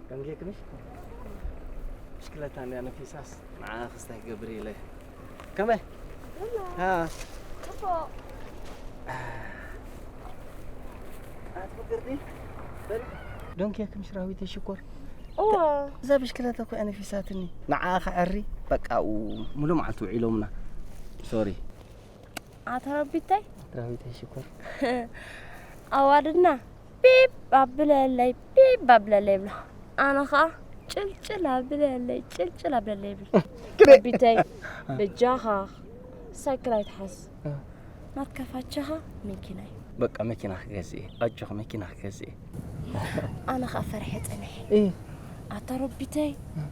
ደንጌክንሽ ብሽክለታ እንዲያ ነፊሳስ ንዓ ክስታይ ክገብር ኢለ። ከመይ? ደህና። ሃ። ጽቡቕ። ኣቲ ፍቅርቲ፣ በል። ዶንኪ ክምሽ ራዊተ ሽኮር። እዋ። እዛ ብሽክለታ እኮ እያ ነፊሳትኒ። ንዓ ከዐሪ፣ በቃ፣ ኡ፣ ሙሉ መዓልቲ ውዒሎምና። ሶሪ። ኣታ ረቢተይ። ራዊተ ሽኮር። ኣዋድድና ቢብ ኣብለለይ፣ ቢብ ኣብለለይ ይብላ። ኣነ ኸኣ ጭልጭል ኣብለለይ፣ ጭልጭል ኣብለለይ ይብል። ግደ። ረቢተይ፣ በጃኻ ሳይክል ኣይትሓዝ። እ። ናትካ ፋቻኻ መኪና እዩ። በቃ መኪና ክገዝእ እየ። ኣጆኺ መኪና ክገዝእ እየ። ኣነ ኸኣ ፈርሐ ጸኒሐ። እ። ኣታ ረቢተይ፣ እ።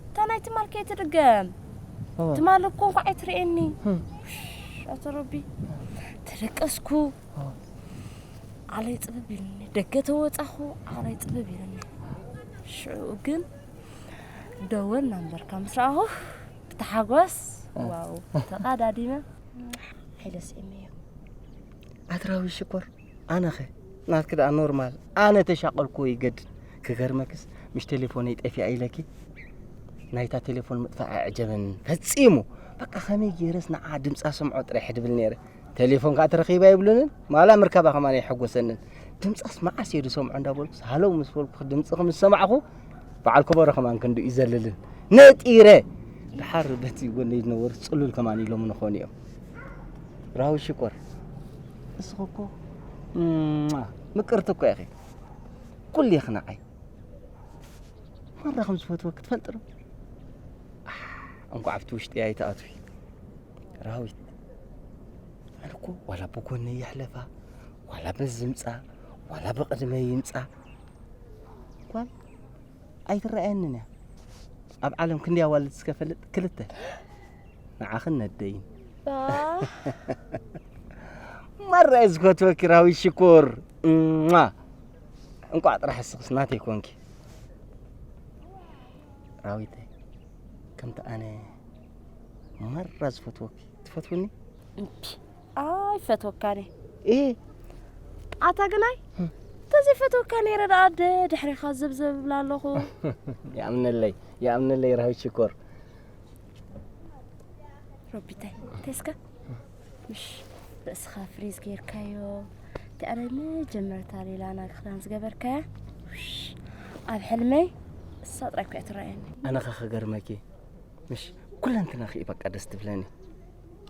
እታ ናይ ትማል ከይትድገም። እወ። ትማል እኮ እንኳዕ ኣይትርእየኒ። እ። ኣታ ረቢ፣ ተደቀስኩ። ኦ። ዓለይ ጽብብ ኢሉኒ። ደገ ተወጻኹ፣ ዓለይ ጽብብ ኢሉኒ። ሽዑ ግን ደወልና እምበርካ ምስ ረኣኹ፣ ብታሓጓስ፣ እ። ዋው፣ ተቓዳዲመ። ሓይለ ስዒመዮ። ኣትራዊ ሽኮር፣ ኣነኸ? ናትኪ ደኣ ኖርማል። ኣነ ተሻቐልኩዎ ይገድድ። ክገርመክስ፣ ምሽ ቴሌፎነይ ጠፊኣ ኢለኪ፣ ናይታ ቴሌፎን ምጥፋእ ኣዕጀበንን ፈጺሙ። በቃ፣ ከመይ ገይረስ ንዓ ድምጻ ስምዖ ጥራሕ ድብል ነይረ። ቴሌፎን ከኣ ተረኺባ ይብሉንን፣ ማላ ምርካባ ከማን ኣይሐጎሰንን። ድምጻስ መዓስ እየ ዝሰምዖ እንዳበልኩስ፣ ሃለው ምስ በልኩ ድምጽኺ ምስ ሰማዕኹ፣ በዓል ኮቦሮ ከማን ክንድኡ ይዘልልን። ነጢረ! ደሓር በቲ ጎነይ ዝነበሩ ጽሉል ከማን ኢሎም ንኾኑ እዮም። ራዊ ሽኮር፣ እስኺ እኮ፣ እም፣ ምቅርቲ እኮ ኢኺ። ኩሉ ኢኺ ንዓይ። ማራ ከም ዝፈትወኪ ትፈልጢ ዶ? ኣሕ፣ እንኳዕ ኣብቲ ውሽጢ ኣይትኣትዊ። ራዊት፣ ኣነ እኮ ዋላ ብጎነይ ይሕለፋ፣ ዋላ በዚ ይምጻ፣ ዋላ ብቕድመይ ይምጻ፣ ጓል ኣይትረኣየንን እያ። ኣብ ዓለም ክንደይ ኣዋልድ እስከ ፈልጥ? ክልተ። ንዓኽን ነደይን። ባ። ማራ እየ ዝፈትወኪ ራዊት ሽኮር። እማ። እንቋዕ ጥራሕ እስኽስ ናተይ ኮንኪ። ራዊተይ፣ ከምቲ ኣነ ማራ ዝፈትወኪ፣ ትፈትውኒ? እምቢ፣ ኣይፈትወካን እየ። እ። ኣታ ግናይ፣ እም። ተዘይፈትወካ ነይረ ደኣ ደ-፣ ድሕሪኻ ዘብዘብ እብላ ኣለኹ። ይኣምነለይ፣ ይኣምነለይ ራዊት ሽኮር። ሮቢተይ፣ እንታይ እስከ? ምሽ ርእስኻ ፍሪዝ ጌርካዮ፣ እቲ ኣነ መጀመርታ ሌላ ናይ ክዳን ዝገበርካያ፣ ውሽ፣ ኣብ ሕልመይ እሳ ጥራይ እኮ እያ ትረኣየኒ። ኣነ ኸ ክገርመኪ፣ ምሽ ኩለንትናኺ እዩ በቃ ደስ ትብለኒ።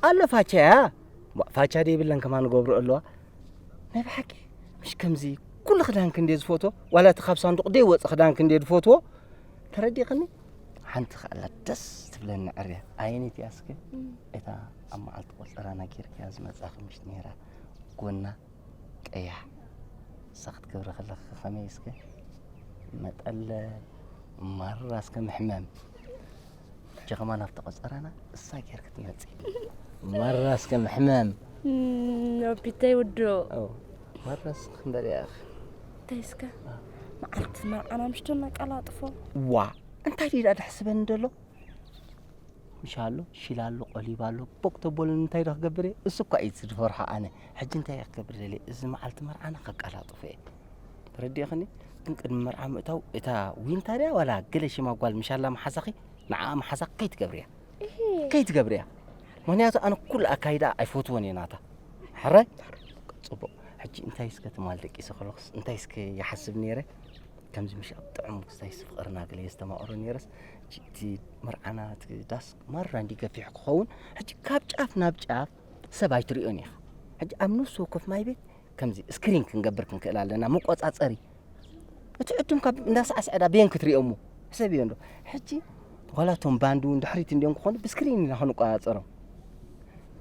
ኣሎ ፋቻያ፣ ዋ፣ ፋቻ ደይብለን ከማን ገብሮ ኣለዋ። ናይ ብሓቂ፣ ምሽ ከምዚ ኩሉ ክዳንኪ እንድየ ዝፈትዎ፣ ዋላ እቲ ካብ ሳንዱቕ ደይወጽእ ክዳንኪ እንድየ ዝፈትዎ፣ ተረዲእኽኒ? ሓንቲ ከኣላ ደስ ትብለኒ ዕርያ። ኣየነይቲ እያ እስከ? እም። እታ ኣብ መዓልቲ ቆጸራና ጌርክያ ዝመጻኺ ምሽ ነይራ ጎና ቀያሕ። እሳ ክትገብሪ ከለኺ ከመይ እስከ? መጠለ ማራ እስከ ምሕመም። ሕጂ ከማን ኣብቲ ቆጸራና እሳ ጌርኪ ትመጺ። ማራ እስከ ምሕመም። እም፣ ኦቢተይ ውዱእ። ኦ፣ ማራ እስኪ ክንደርያ ኢኺ። እንታይ እስከ? አ። መዓልቲ መርዓና ምሽቱ ነቀላጥፎ። ዋ፣ እንታይ ድዩ ደኣ ደሕስበኒ ደሎ? ምሽ ኣሎ፣ ሽላ ኣሎ፣ ቆሊባ ኣሎ፣ ቦክ ተቦልን እንታይ ዶ ክገብር እየ? እሱ እኳ እዩ ዝፈርሖ ኣነ። ሕጂ እንታይ እየ ክገብር ደልየ? እዚ መዓልቲ መርዓና ከቀላጥፎ እየ። ተረዲእኽኒ? ግን ቅድሚ መርዓ ምእታው እታ ዊንታ ድያ ዋላ ገለ ሽማ ጓል ምሽ ኣላ መሓዛኺ፣ ንዓኣ መሓዛ ከይትገብርያ። እሂ። ከይትገብርያ። ምኽንያቱ ኣነ ኩሉ ኣካይዳ ኣይፈትዎን እየ ናታ። ሕራይ? ጽቡቕ። ሕጂ እንታይ እስከ ትማል ደቂሰ ከለኹስ እንታይ እስከ ይሓስብ ነይረ? ከምዚ ምሽ ኣብ ጥዑም ክስታይስ ፍቕርና ገለ የስተማቕሮ ነይረስ፣ ሕጂ እቲ መርዓና እቲ ዳስ ማራ እንዲ ገፊሕ ክኸውን፣ ሕጂ ካብ ጫፍ ናብ ጫፍ ሰብ ኣይትርእዮን ኢኻ። ሕጂ ኣብ ነፍሲ ወከፍ ማይ ቤት ከምዚ ስክሪን ክንገብር ክንክእል ኣለና፣ መቆጻጸሪ። እቲ ዕዱም ካብ እንዳ ሳዕስዐ ዳ በየን ክትርእዮ እሞ፣ ሕሰብዮ እንዶ። ሕጂ ዋላ እቶም ባንድ እውን ድሕሪት እንዲኦም ክኾኑ ብስክሪን ኢና ክንቆጻጸሮም።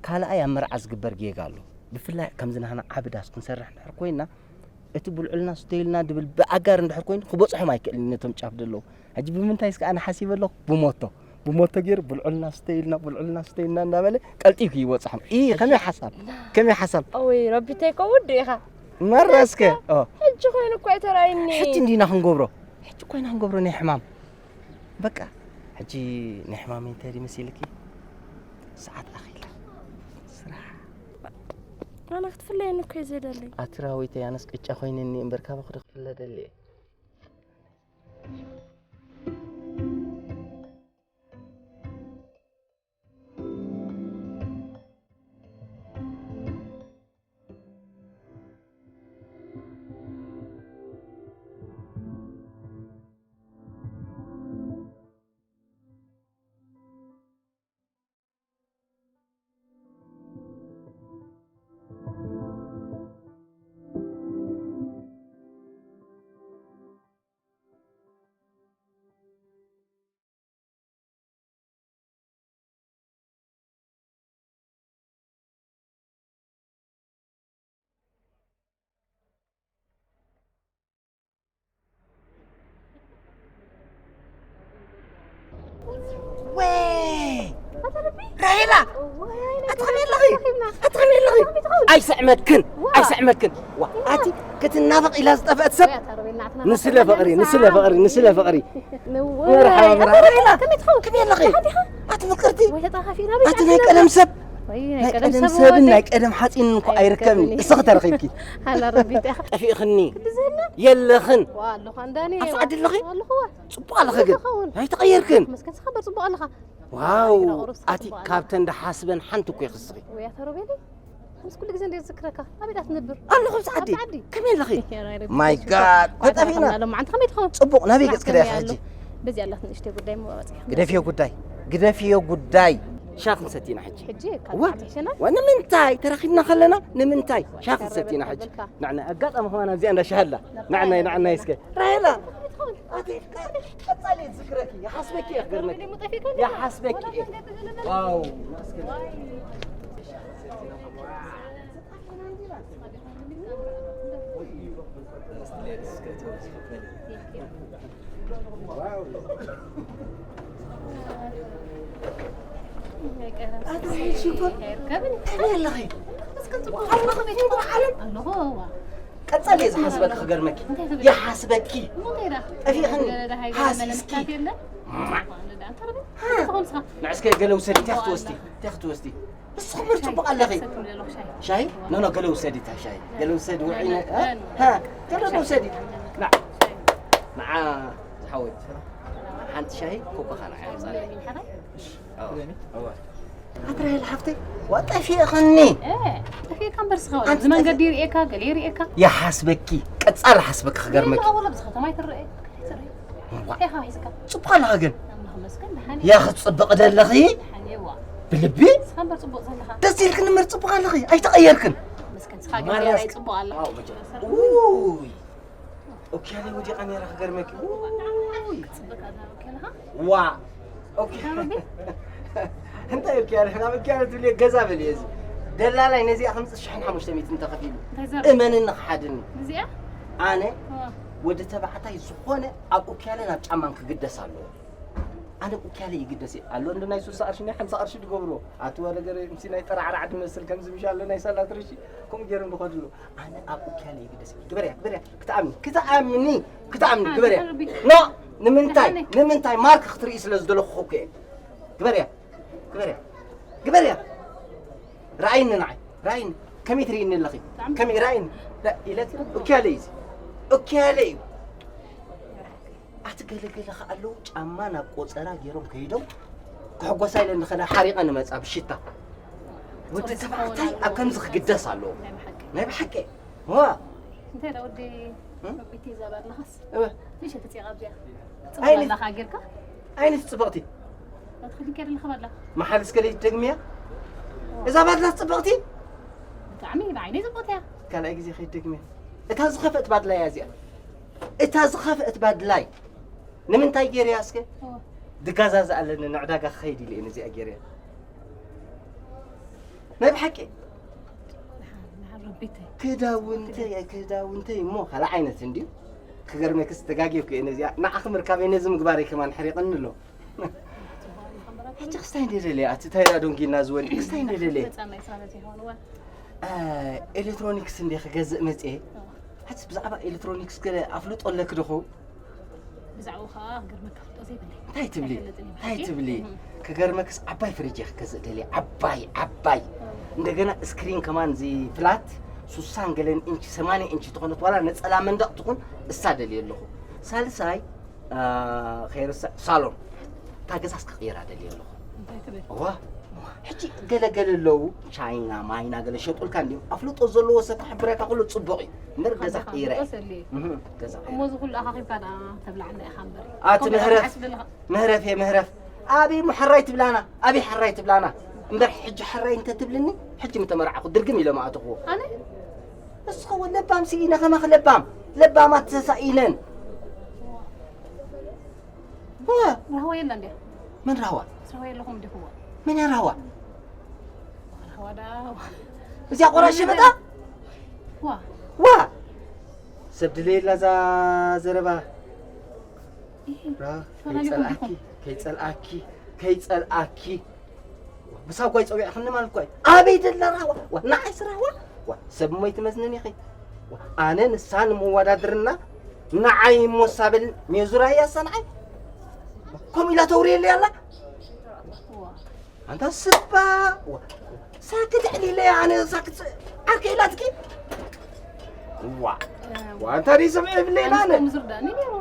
ካልኣይ ኣብ መርዓ ዝግበር ጌጋ ኣሎ። ብፍላይ ከምዚ ናህና ዓቢ ዳስ ክንሰርሕ እንድሕር ኮይንና፣ እቲ ብልዑልና ስተይልና ድብል ብኣጋር እንድሕር ኮይኑ ክበጽሖም ኣይክእልን ነቶም ጫፍ ደለዉ። ሕጂ ብምንታይ እስከ ኣነ ሓሲበ ኣለኹ? ብሞቶ። ብሞቶ ገይሩ ብልዑልና ስተይልና፣ ብልዑልና ስተይልና እንዳበለ ቀልጢፉ ይበጽሖም። ኢ፣ ከመይ ሓሳብ? ከመይ ሓሳብ? ኣወይ፣ ረቢተይ እኮ ውዱእ ኢኻ። መራ እስከ። ኦ። ሕጂ ኮይኑ እኮ ኣይተራእየኒ። ሕጂ እንዲና ክንገብሮ። ሕጂ ኮይና ክንገብሮ ናይ ሕማም። በቃ፣ ሕጂ ናይ ሕማመይ እንታይ ድዩ መሲልኪ? ሰዓት ኣኺላ። ስራሕ። ኣነ ክትፍለየኒ እኮ እዩ ዘደለይ። ኣቲ ራዊተይ፣ ኣነስ ቅጫ ኮይነኒ እምበር ካባኺ ዶ ክፍለ ደልየ? ወይ ራሄላ፣ ኣትኸመይ ኣለኺ? ኣትኸመይ ኣለኺ? ኣይስዕመክን፣ ኣይስዕመክን። ዋ፣ ኣቲ ክትናፈቕ ኢላ ዝጠፍአት ሰብ ንስለ ፍቕሪ፣ ንስለ ፍቕሪ፣ ንስለ ፍቕሪ። መርሓባ፣ መርሓባ። ራሄላ፣ ከመይ ኣለኺ? ኣቲ ምቅርቲ፣ ኣቲ ናይ ቀደም ሰብ፣ ናይ ቀደም ሰብን ናይ ቀደም ሓፂንን እኮ ኣይርከብን። እስኺ ተረኺብኪ። ጠፊእኽኒ፣ የለኽን። ኣብቲ ዓዲ ኣለኺ? ጽቡቕ ኣለኺ ግን ኣይተቐየርክን። መስከን ስኻ እምበር ጽቡቕ ኣለኻ። ዋው፣ ኣቲ ካብተን ደሓስበን ሓንቲ እኮ ኢኺ እስኺ። ወይ ኣታ ሮቤለይ፣ ምስ ኩሉ ግዜ እንደ ዝዝክረካ። ኣበይ ዳ ትነብር? ኣለኹ ኣብዚ ዓዲ። ኣብዚ ዓዲ? ከመይ ኣለኺ? ያ ረቢ፣ ማይ ጋድ፣ ተጠፊእና። ሎማዓንቲ ከመይ ትኸውን? ጽቡቕ፣ ናበይ ስራሕ ገጽ ክዳይ ከመይ ኣሎ? ሕጂ? በዚ ኣላት ንእሽተይ ጉዳይ እሞ በጺሐ። ግደፍዮ ጉዳይ፣ ግደፍዮ ጉዳይ። ሻሂ ክንሰቲ ኢና ሕጂ። ሕጂ ዋ፣ ካብ ምሸና? ዋ፣ ንምንታይ ተራኺብና ከለና ንምንታይ ሻሂ ክንሰቲ ኢና ሕጂ? ተረበልካ። ንዕና ኣጋጣሚ ከማን ኣብዚኣ እንዳ ሻሂ ኣላ። ንዕናይ፣ ንዕናይ እስከ። ራሄላ፣ ኣቲ ቀጻሊ ዝክረኪ፣ ይሓስበኪ እየ ክገርመኪ። ይሓስበኪ እየ። ዋው። ኣታ ሕጂ እኮ ከመይ ኣለኺ? ኣለኹ፣ እዋ። ቀጸል እየ ዝሓስበኪ፣ ክገርመኪ። እንታይ ትብሊ? ይሓስበኪ። እንታይ ደኣ? ጠፊእኽኒ። ገለ ደሃይ ገለ ሃሲስኪ። መለክታት የለ? ማ። ኣነ ደኣ፣ እንታይ ትብሊ? እንታይ ትኾን ንስኻ? ንዕስከ ገለ ውሰዲ፣ እንታይ ክትወስዲ? እንታይ ክትወስዲ? ንስኹም ምር ጽቡቕ ኣለኺ። ሻሂ? ኖ፣ ኖ፣ ገለ ውሰዲ፣ እታ ሻሂ። ገለ ውሰዲ፣ ውዒ፣ ነ-፣ እ? ሃ፣ ገለ ውሰዲ። ና። ንዓ፣ ዝሓወይ። ሓንቲ ሻሂ፣ ኮኮኻ ንዓ፣ ኣምጻለይ። ኣዎ፣ ኣዎ። ኣትራሄል ሓፍተይ፣ ዋ፣ ጠፊእኽኒ። እ፣ ጠፊእካ እምበር ስኻ፣ ኣንቲ እዚ መንገዲ ጠፊእ- ይርእየካ፣ ገለ ይርእየካ። ይሓስበኪ፣ ቀጻሊ ሓስበኪ ክገርመኪ። ይላ፣ ወላ ብዚ ከተማ ኣይትረአ፣ ኣይትረአ። ዋ። እንታይ ኢኻ ሒዝካ? ጽቡቕ ኣለኻ ግን። ኣምላኽ ይመስገን፣ ደሓን እየ። ያ ክትጽብቕ ደለኺ? ደሓን እየ፣ ዋ። ብልቢ? ንስኻ እምበር ጽቡቕ ዘለኻ። ደስ ኢልክኒ እምበር ጽቡቕ ኣለኺ፣ ኣይተቐየርክን። መስገን፣ ንስኻ ግን ማርያስ። ደያናይ ጽቡቕ ኣለኻ። ኣዎ፣ መቸም። ውይ። ኦኪያለ ወዲቓ ነይራ ክገርመኪ። ውይ። ክትጽብቕ ኣለካ ኦኪያለ፣ ሃ? ዋ። ኦኪ-፣ እንታይ ኦኪያለ? ናብ ኦኪያለ ትብልዮ ገዛ በልዮ እዚ። ደላላይ ነዚኣ ከምጽእ ሽሕን ሓሙሽተ ሚእትን ተኸፊሉ። እንታይ ዘር-? እመንኒ ክሓድኒ። እዚኣ? ኣነ ዋ። ወዲ ተባዕታይ ዝኾነ ኣብ ኦኪያለ ናብ ጫማን ክግደስ ኣለዎ። ኣነ ኦኪያለ ይግደስ እየ። ኣሎ እንዶ ናይ ሱሳ ቅርሺ ናይ ሓምሳ ቅርሺ ዝገብርዎ። ኣቲ ወረ ገረ፣ ምስ ናይ ጠራዕራዕ ዝመስል ከምዚ ምሽ ኣሎ ናይ ሳላ ቅርሺ፣ ከምኡ ገይሮም ዝኸድሉ። ኣነ ኣብ ኡኪያለ ይግደስ። ግበርያ፣ ግበርያ። ክትኣምኒ፣ ክትኣምኒ፣ ክትኣምኒ፣ ኣነ ግበርያ። ተረቢ-፣ ኖ፣ ንምንታይ? ኣነ ንምንታይ? ማርክ ክትርኢ ስለ ዝደለኹ እኮ እየ። ግበርያ፣ ግበርያ፣ ግበርያ። ርኣይኒ ንዓይ፣ ርኣይኒ። ከመይ ትርእይኒ ኣለኺ? ብጣዕሚ ከመይ ርኣይኒ? ርኣ-፣ ኢለት ኡኪያለ እዩ እዚ። ኡኪያለ እዩ። ኣቲ ገለገለ ኸኣ ኣለዉ ጫማ ናብ ቆጸራ ገይሮም ከይዶም ክሕጎሳ ኢለን ዝኸዳ ሓሪቐን ይመጻ ብሽታ። ወዲ ተባዕታይ ኣብ ከምዚ ክግደስ ኣለዎ። ናይ ብሓቂ። ናይ ብሓቂ። ዋ። እንታይ ደኣ ወዲ እም? ረቢቲ ዘባድላኻስ? እወ። ንእሽተይ ተጽይቓ ኣብዚኣ። ኣይነ-፣ ጽቡቕ ኣለኻ ጌርካ? ኣይነት ጽብቕቲ። ኣትክልቲ ከይደ ኣለኻ ባድላ? መሓል እስከ ለይት ደግምያ? እዛ ባድላ ጽብቕቲ? ብጣዕሚ ንዓይነይ ጽብቕቲ እያ። ካልኣይ ግዜ ከይት ደግምያ። እታ ዝኸፍአት ባድላ እያ እዚኣ። እታ ዝኸፍአት ባድላይ ንምንታይ ገይረያ እስከ? እወ። ድጋዛዝ ኣለኒ ንዕዳጋ ክኸይድ ኢለ እየ ነዚኣ ገይረያ። ናይ ብሓቂ። ደሓን፣ ደሓን ረቢተይ። ክዳውንተይ፣ ክዳውንተይ እሞ ካልእ ዓይነት እንድዩ። ክገርመክስ ተጋጊብኩ እየ ነዚኣ። ንዓኺ ምርካበይ ነዚ ምግባረይ ከማን ሕሪቕኒ ኣሎ። ሕጂ ክስታይ እንደ ደልየ፣ ኣቲ ታይራ ዶንጊና ዝወዲ ክስታይ እንደ ደልየ። መጻ ናይ ስራ በዚሑ ይኸውን፣ እወ። እ፣ ኤሌክትሮኒክስ እንደ ክገዝእ መጽየ። እወ። ሕጂ ብዛዕባ ኤሌክትሮኒክስ ገለ ኣፍልጦ ኣለኪ ዶ ኸውን? ብዛዕባኡ ኸኣ ክገርመካ ፍልጦ ዘይብለይ። እንታይ ትብሊ? ኣይፈልጥን እየ እንታይ ብሓቂ። ትብሊ? እህ። ክገርመክስ ዓባይ ፍሪጅ እየ ክገዝእ ደልየ። ዓባይ፣ ዓባይ። እህ። እንደገና ስክሪን ከማን እዚ ፍላት ሱሳን ገለን ኢንች፣ ሰማንያ ኢንች ትኾነት ዋላ ነጸላ መንደቕ ትኹን እሳ ደልየ ኣለኹ። ሳልሳይ፣ አ፣ ከይርሳዕ ሳሎን። እታ ገዛስ ክቕይራ ደልየ ኣለኹ። እንታይ ትብል? እዋ፣ ሕጂ ገለ ገለ ኣለዉ፣ ቻይና፣ ማይና ገለ ሸጡልካ እንድዮም። ኣፍልጦ ዘለዎ ሰብ ክሕብረካ ከሎ ጽቡቕ እዩ። እምበር ገዛ ኣፍልጦ ክቕይረ እየ። ሰሊ። እህ፣ ገዛ ክቕይረ። እሞ እዚ ኩሉ ኣኻኺብካ ደኣ ተብላዕና ኢኻ እምበር። ኣቲ ከምኡ ምህረፍ፣ ሓስብ ኣለኻ። ምህረፍ እየ፣ ምህረፍ። ኣብይ እሞ ሕራይ ትብላና፣ ኣብይ ሕራይ ትብላና። እምበር ሕጂ ሕራይ እንተ ትብልኒ፣ ሕጂ ምተመርዓኹ ድርግም ኢለ ምኣተኹዎ። ኣነ? ንስኻ እውን ለባም ስኢነ ከማኺ ለባም፣ ለባማት ተሳኢነን። እወ። ራህዋ የላ እንድያ። መን ራህዋ? ራህዋ የለኹም እንዲኹም። መን እያ ራህዋ? ራህዋ ዳ-፣ እዚኣ ቆራሽ መጣ? ዋ። ዋ። ሰብ ድለየላ እዛ ዘረባ። ኢሂ፣ ራ-፣ ተባላሊኹም ከይጸልኣኪ፣ ዲኹም? ከይጸልኣኪ፣ ከይጸልኣኪ። ብሳጓይ ጸዊዕኽኒ ማለት እኮ እዩ። ኣበይ ደላ ራህዋ? ዋ፣ ንዓይስ ራህዋ? ዋ፣ ሰብ እሞ ኣይትመዝንን ኢኺ። ዋ፣ ኣነ ንሳ ንምወዳድርና ንዓይ እሞ ሳብል ሜዙራ እያ እሳ ንዓይ። ከምኡ ኢላ ተውርየለይ ኣላ። ኣንታ ስባ፣ ዋ፣ ሳክት ዕሊለይ ኣነ ሳክት ዓርከይ ኢላትኪ። ዋ፣ ዋ፣ ኣንታ ደይ ሰምዐ የብለይ ኢላ ኣነ። ኣንስቶም ዝርዳእኒ ነይሩ።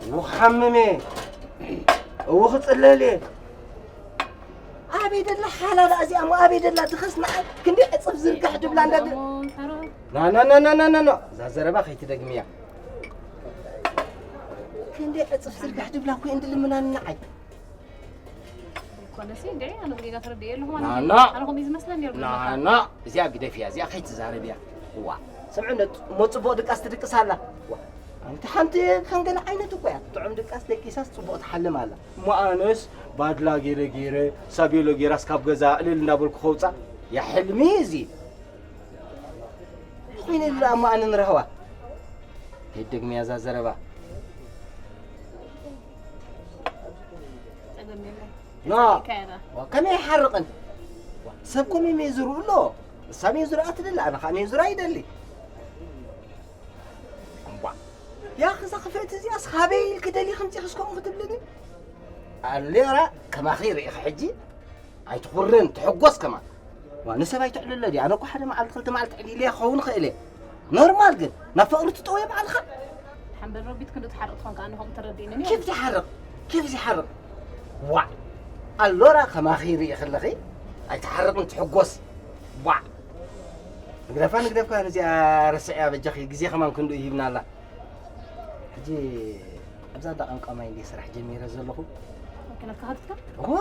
እው ክሓምም እየ። እው ክጽለል እየ። ኣበይ ደላ ሓላላ እዚኣ እሞ ኣበይ ደላ ትኸስ ንዓይ ክንደይ ዕጽፍ ዝርጋሕ ድብላ እንዳ ደ- ና፣ ና፣ ና፣ ና፣ ና፣ ና፣ ና። እዛ ዘረባ ከይትደግምያ። ክንደይ ዕጽፍ ዝርጋሕ ድብላ እኮ እየን ድልምናኒ ንዓይ። ኮነሲ እንዴ ኣነ ጌጋ ተረድኤ ኣለኹ ማለት ናና። እዩ። ኣነ ከምኡ እዩ ዝመስለኒ ነይሩ ዘለካ። ናና። እዚኣ ግደፍያ፣ እዚኣ ከይትዛረብያ። እዋ፣ ስምዒ ነ-፣ እሞ ጽቡቕ ድቃስ ትድቅስ ኣላ። እዋ፣ ኣንቲ ሓንቲ ከም ገለ ዓይነት እኮ እያ። ጥዑም ድቃስ ደቂሳስ ጽቡቕ ትሓልም ኣላ። እሞ ኣነስ ባድላ ገይረ ገይረ፣ ሳቤሎ ገይራስ ካብ ገዛ እልል እንዳበልኩ ከውጻ። ያ ሕልሚ እዚ። ኮይነ ኢሉ ደኣ እሞ ኣነ ንራህዋ። ከይትደግምያ እዛ ዘረባ። ጸገም የለን። ኖ። ይካየዳ። ዋ፣ ከመይ ይሓርቕን? ዋ፣ ሰብ ከመይ ሜዙሩ ኣሎ? ንሳ ሜዙራ ትደሊ፣ ኣነ ኸኣ ሜዙራ ይደሊ። እምቧ። ያ፣ ከዛ ክፍእቲ እዚኣስ ኻበይ ኢልኪ ደሊኺ ምጺኺ እስከ እሞ ክትብልኒ? ኣሌራ ከማኺ ርኢኺ ሕጂ? ኣይትኹርን፣ ትሕጎስ ከማን። ዋ፣ ንሰብ ኣይትዕልሎ ድያ? ኣነ እኮ ሓደ መዓልቲ፣ ክልተ መዓልቲ ዕሊለ ክኸውን እኽእል እየ። ኖርማል ግን፣ ናብ ፍቕሪ ትጠውየ ባዕልኻ? ሓምበል ረቢት ክንዲ ትሓርቕ ትኾን ከኣ፣ ንኸምኡ ተረዲእኒ ነይሩ። ኬፍ ዝሓርቕ? ኬፍ ዝሓርቕ? ዋዕ! ኣሎራ ከማኺ ርኢ ከለኺ፣ ኣይትሓርቕን ትሕጎስ። ዋዕ! ንግደፋ፣ ንግደፍካ፣ ነዚኣ ረስዕያ በጃኺ፣ ግዜ ከማን ክንድኡ ሂብና ኣላ። ሕጂ ኣብዛ እንዳ ቋንቋ ማይ እንድየ ስራሕ ጀሚረ ዘለኹ። መኪናትካ ከፊትካ? እዋ፣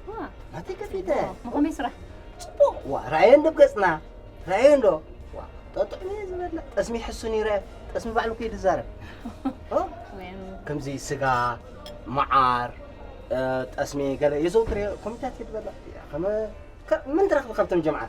ዋ። ናተይ ከፊተ። እሞ ከመይ ስራሕ? ጽቡቕ። ዋ፣ ረኣዮ እንዶ ብ ገጽና። ረኣዮ እንዶ። ዋ፣ ጠጥዑም እየ ዝበልዕ። ጠስሚ ይሕሱን ይረአ። ጠስሚ ባዕሉ እኮ እዩ ዝዛረብ። ኦ? ወይም ከምዚ ስጋ፣ መዓር፣ እ፣ ጠስሚ ገለ የዘውትር እየ። ኮሚታት እየ ዝበልዕ። ከመ ከ-፣ ምን ትረኽቢ ካብቶም ጀምዓ?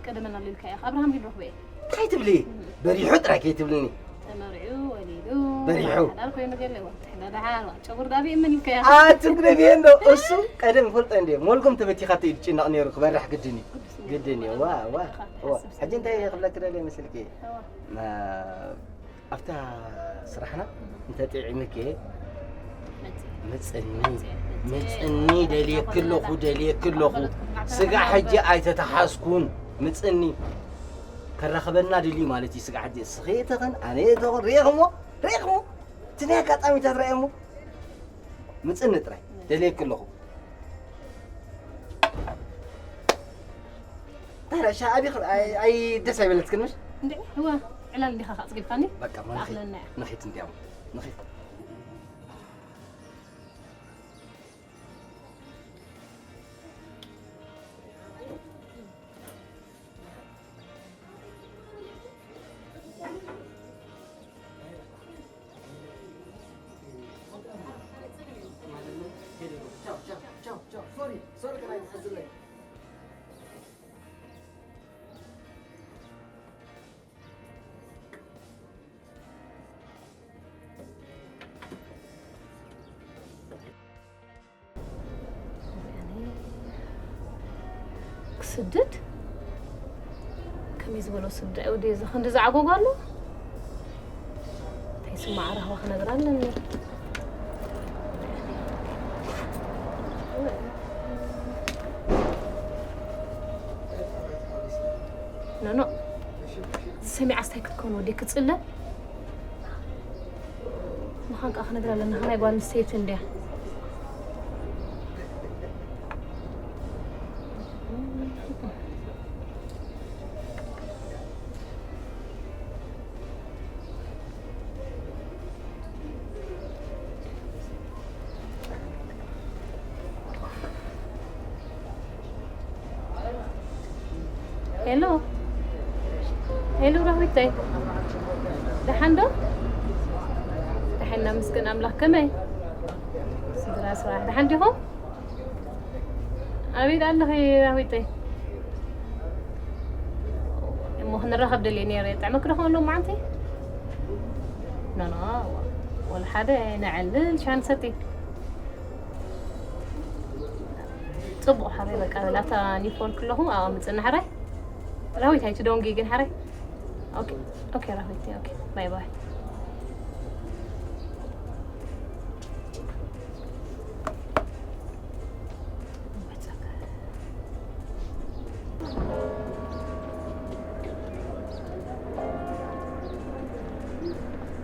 ቀደመና ሊልካ ኢኻ። ኣብርሃም ግን ረኽበ እየ። እንታይ ትብሊ? እህ። በሪሑ ጥራይ ከይትብልኒ። ተመሪዑ፣ ወሊዱ፣ በሪሑ። ሓዳር ኮይኑ ገለ፣ ወዲ ሕዳ ደሓር፣ ጨጉር ዳቢ እምን ኢልካ ኢኻ። ኣቲ ግደፍየ እንዶ፣ እሱ ቀደም ይፈልጦ እንድየ። ሞልጎም ተበቲኻቶ እዩ ዝጭነቕ ነይሩ፣ ክበርሕ ግድን እዩ። ግድን እዩ። ዋ፣ ዋ፣ ዋ። ሕጂ እንታይ ክብለኪ ደልየ መስልኪ? እዋ። ማ-፣ ኣብታ ስራሕና እንተጥዒምኪ፣ መጽእ። ምጽኒ፣ መጽእ፣ መጽእ። ምጽኒ ደልየኪ ኣለኹ፣ ደልየኪ ኣለኹ። ስጋ ሕጂ ኣይተተሓዝኩን፣ ምጽኒ። ከራኽበና ድልዩ ማለት እዩ ስጋ ሕጂ። እስኺ ተኽን፣ ኣነ ተኽን፣ ርኢኽሞ፣ ርኢኽሞ። እቲ ናይ ኣጋጣሚታት ርኣየሞ። ምጽኒ ጥራይ፣ ደልየኪ ኣለኹ። ታዲያ ሻ-፣ ኣቢኽ-፣ ኣይ-፣ ኣይ-፣ ደስ ኣይበለትክን ምሽ? እንዴ፣ እዋ፣ ዕላል እንዲኻ ከጽጊብካኒ? በቃ፣ እሞ ንኺድ፣ ተኣኽለና እያ። ንኺድ እንዲያውም፣ ንኺድ። ክስድድ? ከመይ ዝበሎ ስድድ እዩ? ወዲ እዚ ክንዲ ዝዓጎጎ ኣሎ? እንታይ ስማዕ ራህዋ ክነግራ ኣለኒ? ኖኖ፣ ሰሚዓስ እንታይ ክትከውን ወዲ ክጽለ? ምዃን ከኣ ክነግራ ኣለና፣ ናይ ጓል ኣንስተይቲ እንድያ። ሄሎ፣ ሄሎ፣ ራህዊተይ፣ ደሓን ዶ? ደሓን፣ ናመስግን ኣምላኽ። ከመይ? ስድራ፣ ስራሕ፣ ደሓን ዲኹም? ኣበይ ደኣ ኣለኺ ራህዊተይ? እሞ ክንራኸብ ደልየ ነይረ። ጥዕመኪ ዶ ኸውን ሎማዓንቲ? ኖ፣ ኖ፣ ወላ ሓደ፣ ነዕልል፣ ሻሂ ንሰቲ። ጽቡቕ ሓረይ፣ በቃ በል፣ ኣታ ኒው ፎርክ ኣለኹ፣ ኣብኣ ምጽና ሓረይ። ራዊት ኣይትደንጉ ግን ሓረይ። ኦኬ፣ ኦኬ ራዊት፣ ኦኬ፣ ባይ ባይ።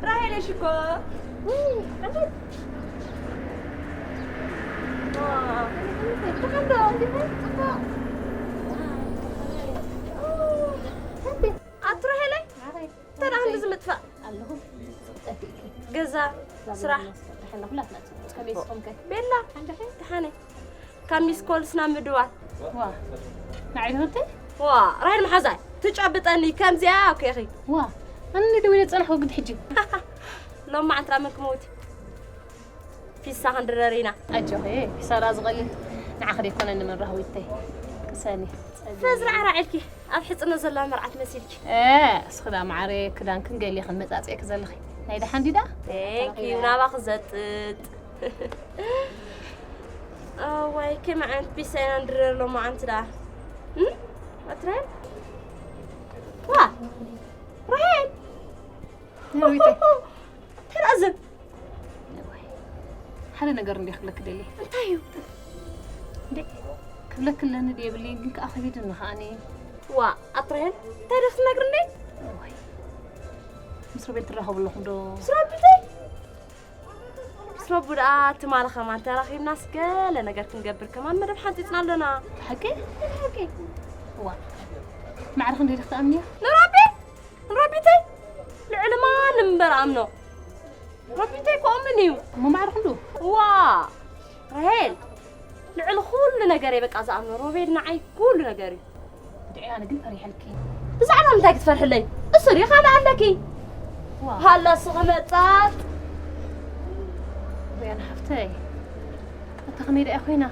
ራሄል ሽኮር። ውይ፣ ኣቤት። ዋ፣ ተኸዶ እንዲህ ጽቡቕ። ኣንቲ ራሄለይ፣ ተዳህን ብዝምጥፋእ። ኣለኹ። ገዛ፣ ስራሕ። ደሓን ኩላትና ጽቡቕ። ከመይ ስኹም ከ? ቤላ፣ ሓንጃኸ? ደሓነ። ካብ ሚስ ኮልስ ናብ ምድዋል። ዋ፣ ንዓይ ትምህርቲ? ዋ፣ ራሄል መሓዛይ፣ ትጨብጠኒ ከምዚኣ እኮ ኢኺ። ዋ፣ ኣነ ደዊለ ጸናሕኩ ግድ ሕጂ። ሎማዓንቲ ራመን ክመውት። ፒሳ ክንድረር ኢና። ኣጆኺ፣ ኪሳራ ዝቐልል ንዓኺ ደይኮነ ንመን ራህዊተይ። ቅሰኒ። ፈዝሪ ዓራዒልኪ፣ ኣብ ሕጽኖ ዘላ መርዓት መሲልኪ። እ፣ እስኺ ዳ መዓረ ክዳንክን ገሊኽን መጻጽእኪ ዘለኺ። ናይ ደሓን ዲዳ? ቴንኪዩ፣ ናባኺ ዘጥጥ። እዋይ፣ ከመይ ዓይነት ፒሳ ኢና ንድረር ሎማዓንቲ ደኣ? እም? ኣትራይ? ዋ! ራሄል! ነዊተ። ተራዝም። እዋይ። ሓደ ነገር እንዲ ክብለኪ ደልየ። እንታይ እዩ? እንዴ፣ ክብለኪ ኣለኒ ድየ የብለይን፣ ግን ከኣ ከቢድኒ ከኣኒ። ዋ፣ ኣትራሄል፣ እንታይ ደስ ትነግርኒ? እዋይ። ምስ ሮቤል ትራኸቡ ኣለኹም ዶ? ምስ ሮቤል? ምስ ረቡ ደኣ ትማሊ ከማን ተራኺብናስ ገለ ነገር ክንገብር ከማን መደብ ሓንጺጽና ኣሎና። ብሓቂ? ብሓቂ። እዋ። ማዕረ ክንደይ ዲኺ ትኣምንያ? ንረቢ? ንረቢተይ? ልዕሊ ማንም እምበር ኣምኖ። ረቢተይ ክኣምን እዩ። እሞ ማዕረ ክንዱ? እዋ። ራሄል፣ ልዕሊ ኩሉ ነገር እየ በቃ ዝኣምኖ። ሮቤል ንዓይ ኩሉ ነገር እዩ። ድዒ ኣነ ግን ፈሪሐልኪ። ብዛዕባ ምንታይ ክትፈርሕለይ? እሱሪ ካልእ ኣለኪ። ዋ። ሃላ ስኺ መጻጥ። ሪያን ሓፍተይ፣ እታ ከመይ ደኣ ኮይና?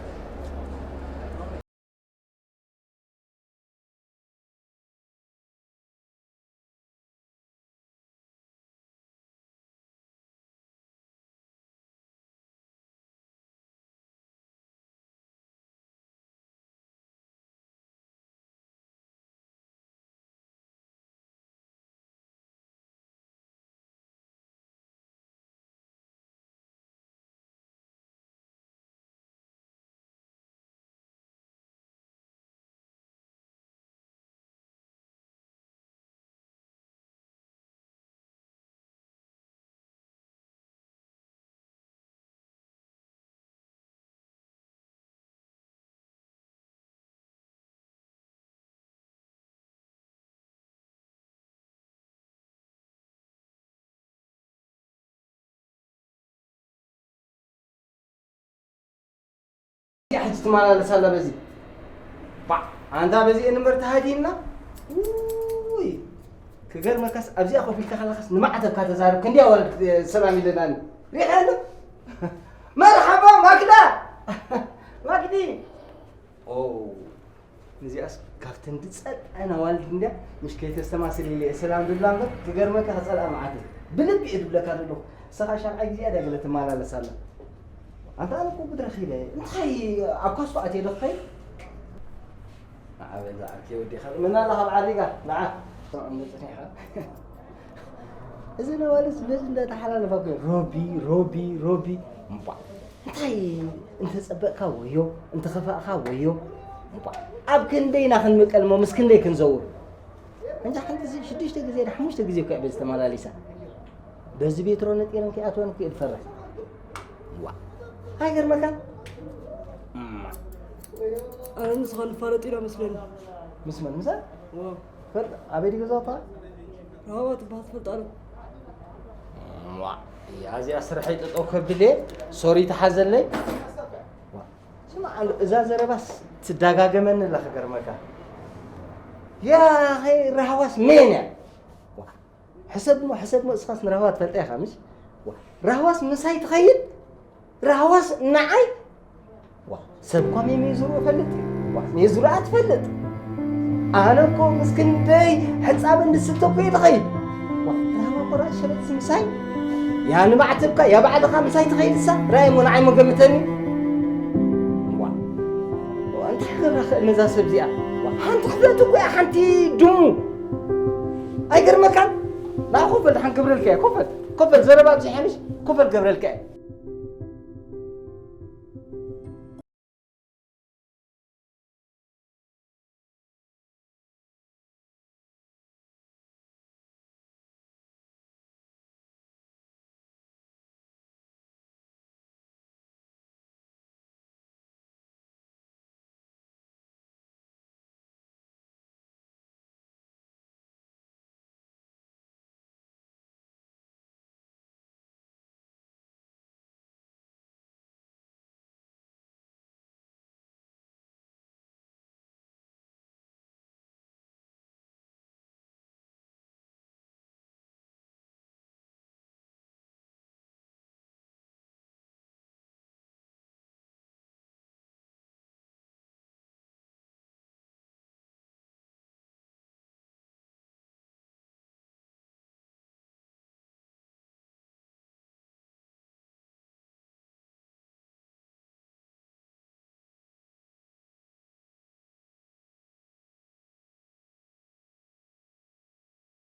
ሕጂ ትመላለስ ኣላ በዚ። ባዕ፣ ኣንታ በዚ እንበር ተሃዲና። ውይ፣ ክገርመካስ ኣብዚኣ ኮፍ ኢልካ ከለኻስ ንማዕተብካ ተዛረብ ክንዲ ኣዋልድ ሰላም ኢለናኒ። ሪኻ ኣሎ? መርሓባ ማክዳ። ማክዲ። ኦ፣ ንዚኣስ ካብተን ዝጸልኣን ኣዋልድ እንድያ፣ ምሽ ከይተስተማስል ኢለ እየ ሰላም ዝብላ እምበር፣ ክገርመካ ክጸልኣ መዓት እየ። ብልቢ እየ ዝብለካ ዘለኹ። ንስኻ ሻብዓይ ግዜ እያ ገለ ትመላለስ ኣላ። ኣንታ ኣነ እኮ ጉድ ረኺበ። እንታይ ኣብ ኳስኮ ኣትየ ዶ ክኸይድ? ንዓ በል ዝዓርከይ ወዲኻ። መን ኣላ ካብ ዓዲጋ? ንዓ። ሰማዕ እንዶ ጽኒሕኻ። እዘን ኣዋልድስ በዚ እንዳተሓላለፋ እኮ ሮቢ፣ ሮቢ፣ ሮቢ። እምቧ። እንታይ እንተጸበቕካ ወዮ፣ እንተኸፋእካ ወዮ። እምቧ። ኣብ ክንደይ ኢና ክንምቀል እሞ ምስ ክንደይ ክንዘውር? እንጃ ሓንቲ ዚ-፣ ሽዱሽተ ግዜ ዶ ሓሙሽተ ግዜ እኮ እያ በዚ ተመላሊሳ። በዚ ቤትሮ ነጢረን ከይኣትወን እኮ እየ ዝፈርሕ። ዋ። ኣይገርመካን? እማ። ኣነ ንስኻ ንፋለጥ ኢና መስለኒ። ምስ መን? ምሳ? ዋ። ፈልጥ፣ ኣበይ ድዩ ገዛውታ? ራሃዋ ትበሃል ትፈልጣ ዶ? ዋ፣ እያ እዚኣ ስርሐይ ጠጠው ከብል እየ። ሶሪ ተሓዘለይ። ዋ፣ ስማዕ ኣሎ፣ እዛ ዘረባስ ትዳጋገመኒ ኣላ ክገርመካ። ያ፣ ኸይ ራህዋስ መን እያ? ዋ፣ ሕሰብ እሞ፣ ሕሰብ እሞ፣ እስኻስ ንራህዋ ትፈልጣ ኢኻ፣ ምሽ? ዋ፣ ራህዋስ ምሳይ ትኸይድ? ራህዋስ ንዓይ? ዋ፣ ሰብ እኳ ሜ-፣ ሜዙርኡ እፈልጥ? ዋ፣ ሜዙርኣ ትፈልጥ? ኣነ እኮ ምስ ክንደይ ሕጻብ እንድስተ እኮ እየ ትኸይድ። ዋ፣ ራህዋ እኮ ራእሲ ሸበጥሲ ምሳይ? ያ ንማዕተብካ፣ ያ ባዕልኻ ምሳይ ትኸይድ እሳ? ራእይ እሞ ንዓይ እሞ ገምተኒ። ዋ፣ ዋ፣ ነዛ ሰብ እዚኣ ሓንቲ ክፍለጥ እኮ እያ፣ ሓንቲ ድሙ። ኣይገርመካን? ና ኮፈል፣ ደሓን ክብረልካ እየ። ኮፈል፣ ኮፈል፣ ዘረባ ኣብዚሐ ምሽ? ኮፈል ክብረልካ እየ።